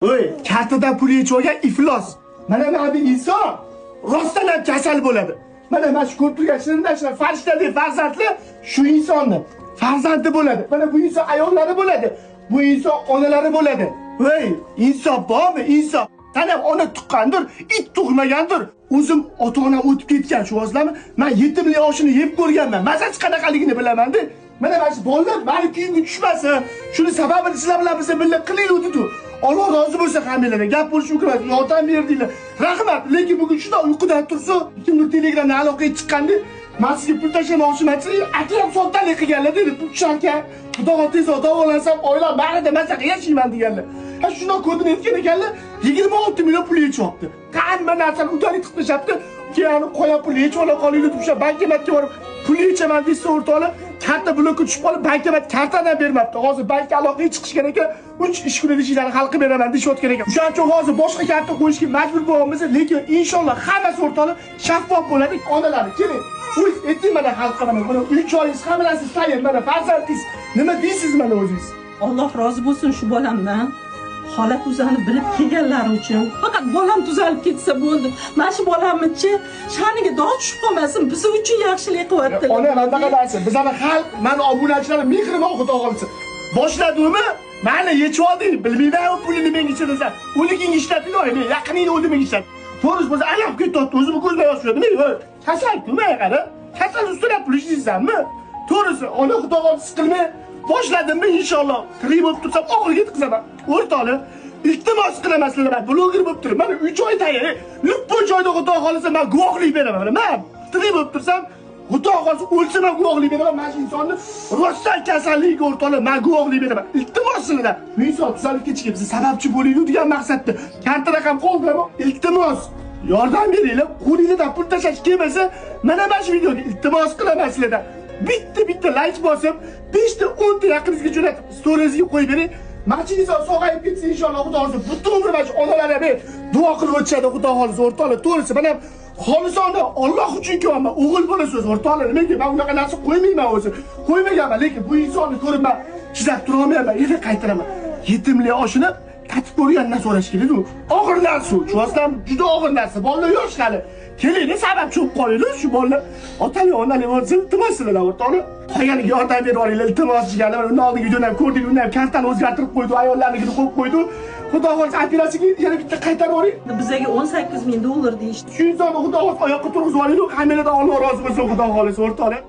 Oy, kartadan pul yechib olgan iflos. Mana bu inson rostdan ham kasal bo'ladi. Mana shu ko'rib turgan shirindan farishtadek farzandli shu insonni farzandi bo'ladi. Mana bu inson ayollari bo'ladi. Bu inson onalari bo'ladi. Voy, insof bormi? Insof. San ham ona tuqqandir, it tug'magandir. O'zim ota-onam o'tib ketgan, shu vositami? Men yetimlik oshini yeb ko'rganman. Mazasi qanaqaligini bilaman-da. Mana shu bolalar meni kuyimga tushmasin. Shuni sababini sizlar bilan biz birga qilaylik dedi. Alloh rozi bo'lsa hammanglarga. Gap bo'lishi mumkin emas. Yordam berdinglar. Rahmat. Lekin bugun shunday uyqudan tursa, kimdir Telegramda aloqaga chiqqanda, men sizga pul tashlamoqchiman, akam soddalik qilganlar dedi, pul tusharkan. Xudo tez davolansam, oilam bag'rida maza yashayman deganlar. Ha, shundan kodini aytgan ekanlar, 26 million pul yechyapti. Hamma narsani udalik qilib tashlabdi. Keyin qo'ya pul yechib ola qolinglar deb o'sha bankomatga borib pul yechaman desa o'rtoqlar, karta blokka tushib qolib, bankomat kartadan bermabdi. Hozir bankka aloqaga chiqish kerak ekan, 3 ish kunida ishlarni hal qilib beraman deyishayotgan ekan. O'shaning uchun hozir boshqa karta qo'yishga majbur bo'lyapmiz, lekin inshaalloh hammasi o'rtoqlar shaffof bo'ladi. Onalari keling. O'z ayting mana xalqqa, mana buni uy joyingiz hamma narsangiz tayyor, mana farzandingiz. Nima deysiz mana o'zingiz? Alloh rozi bo'lsin shu bolamdan. Holat o'zini bilib kelganlari uchun. Faqat bolam tuzalib ketsa bo'ldi. Mana shu bolamni-chi sha'niga dog' tushib qolmasin, biz uchun yaxshilik qilyaptilar. Ona, mana narsa, bizani xalq, mana obunachilar mehribon, Xudo xolisa. Boshladimi? Mana yechib olding, bilmayman u pulini menga ishlatasan. O'ligingga ishlatinglar, men yaqiningni o'limga ishlat. To'g'risi bo'lsa ayab ketyapti, o'zimni ko'zimga yosh tushadi. Kasal-ku, men qara. Kasal ustida pul ishlaysanmi? To'g'risi, ona Xudo xolisa siqilmay boshladimmi inshaalloh. Tirik bo'lib tursam oxiriga yetkazaman. O'rtoqlar, iltimos qilaman sizlarga, bloger bo'lib turib, mana 3 oy tayyor. Luppo joyda Xudo xolisa men guvohlik beraman. Men tirik bo'lib tursam, Xudo xolisa o'lsam ham guvohlik beraman. Mana shu insonni rostdan kasalligiga o'rtoqlar, men guvohlik beraman. Iltimos sizlardan. Bu inson tuzalib ketishga biz sababchi bo'laylik degan maqsadda karta raqam qo'yib, iltimos yordam beringlar. Qo'lingizdan pul tashlash kelmasa, mana shu videoga iltimos qilaman sizlardan. Bitta like bosib, 5 ta 10 ta yaqiningizga jo'natib, storiesga qo'yib bering. Mana shu inson sog'ayib ketsa inshaalloh Xudo xolisa butun umr mana shu onalarga duo qilib o'tishadi Xudo xolisa o'rtoqlar. To'g'risi, mana xolisona Alloh uchun kelyapman, o'g'il bola so'z o'rtoqlar. Nimaga men unaqa narsa qo'ymayman o'zi. Qo'ymaganman, lekin bu insonni ko'rib men chidab tura olmayman, yana qaytaraman. Yetimlik oshini tatib ko'rgandan so'rash kerak u. Og'ir narsa u, tushunasizlarmi? Juda og'ir narsa. Bolalar yosh hali. Kelinglar, sababchi bo'lib qolinglar shu bolalar. Otali onali bo'lsa iltimos sizlardan o'rtoqlar. Qolganiga yordam berib yuboringlar, iltimos jigarlar. Mana undan oldingi videoni ham ko'rdik, undan ham kartani o'zgartirib qo'ydi, ayollarnikini qo'yib qo'ydi. Xudo xolisa operatsiyaga yana bitta qaytarib yuboring. Bizga 18 ming dollar deyishdi. Shu insonni Xudo xolisa oyoqqa turg'izib yuboringlar, hammalardan Alloh rozi bo'lsin Xudo xolisa o'rtoqlar.